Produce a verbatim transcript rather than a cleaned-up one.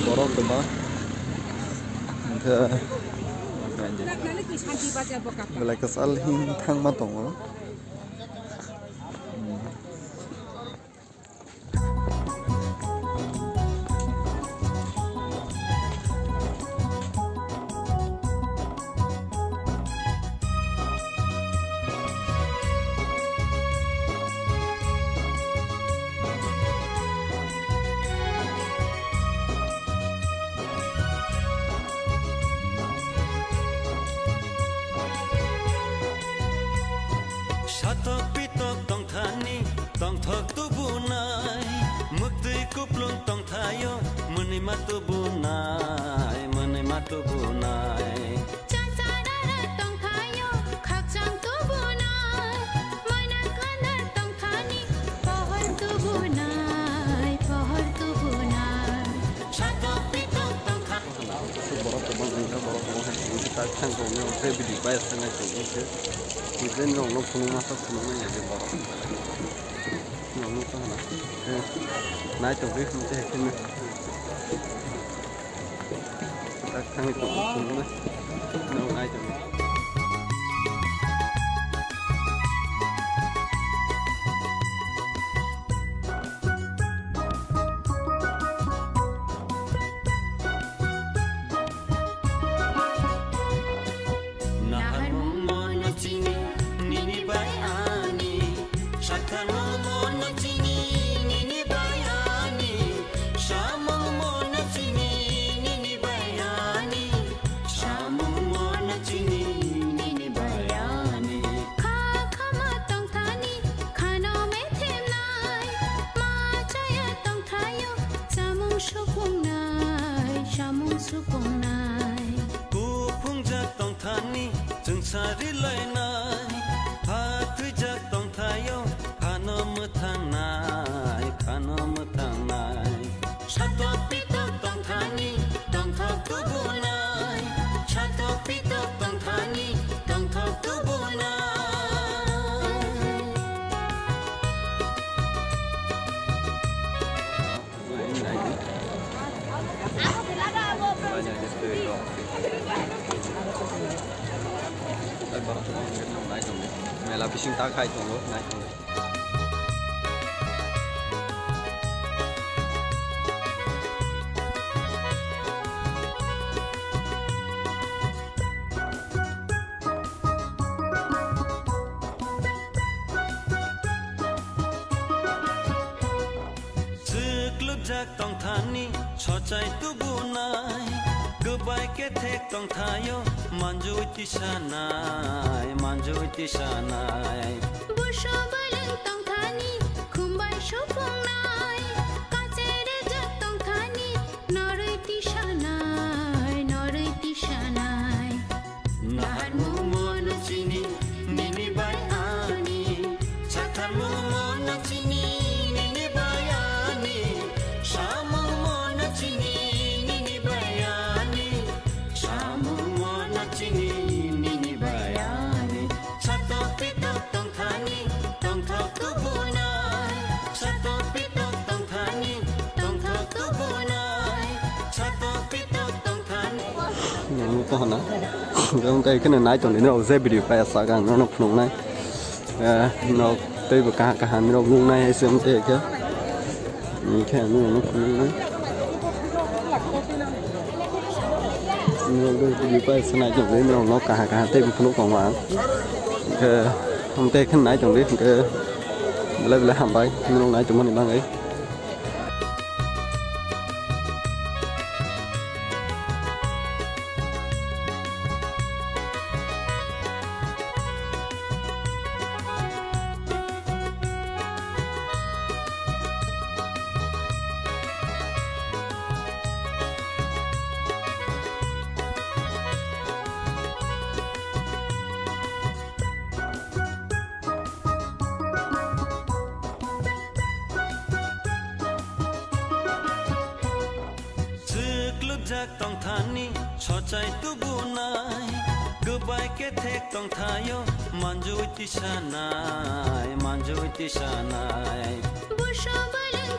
Borok kwbang. Hwnkhe belai kwchal him thangma tongo. Satok pitok tongthani, tongthok tubunai, muktwi kuplung tongthaio, mwnwima tubunai, mwnwima tubunai. Chachara tongthaio, khakchang tubunai, moina kandar tongthani, pohor tubunai, pohor tubunai. Satok pitok tongtha- Borok kwbang wngkha, borok kwbang hai tongwi khe tak thang tongwi, omo khe video bai sanai tongwi khe. Hwnkhe norokno phunukma khe phunuknai ya khe borok. Norokno kahana. Khe nai tongwi hwnkhe hai kheno. Tak thangwi tongwi phunuknai. Norok nai tongwi. Naharmung mono chini, nini bai ani. Sakharmung mono chini, nini bai ani. Samung mono chini, nini bai ani. Samung mono chini, nini bai ani. Kha khama tongthani, khano methemnai. Ma chaya tongthaio, samung supungnai, samung supungnai. Kuphungjak tongthani, chwngsari lainai. Pha thwijak tongthaio, phano mwthangnai, phano mwthangnai. Satok pitok tongthani, tongthok tubunai. Satok pitok tongthani, tongthok tubunai. Mela bising tak hai tongo, nai tongo. Chwklwkjak tongthani sochai tubunai, kwbai kethek tongthaio manjui tisanai, manjui tisanai. Buso bwlwng tongthani khumbai supungnai, kacherejak tongthani norwi tisanai, norwi tisanai. Naharmung mono chini, nini bai ani. Chatharmung mono chini, nini bai ani. Samung mono chini, nini bai ani. Samung mono chini, nini bai ani. Satok pitok tongthani, tongthok tubunai. Satok pitok tongthani, tongthok tubunai. Satok pitok tongthani. Nang to hana. Gam kai khana nai tong ni, no, je video pa sa gang no, no phunuk nai. Eh, no, tei bo kaha kaha ni rok nung nai hai se, um, te khe. Ni khe nung no phunuk nai. Nung no video pa sa nai tong ni, no, no kaha kaha tei bo phunuk tong ma. Khe, um, te khe nai tong ni, khe belai belai hambai, nung nai tong mani bagwi. Chwklwkjak tongthani sochai tubunai, kwb- Bai kethek tongthaio, manjui tisanai, manjui tisanai. Bwsa bai leng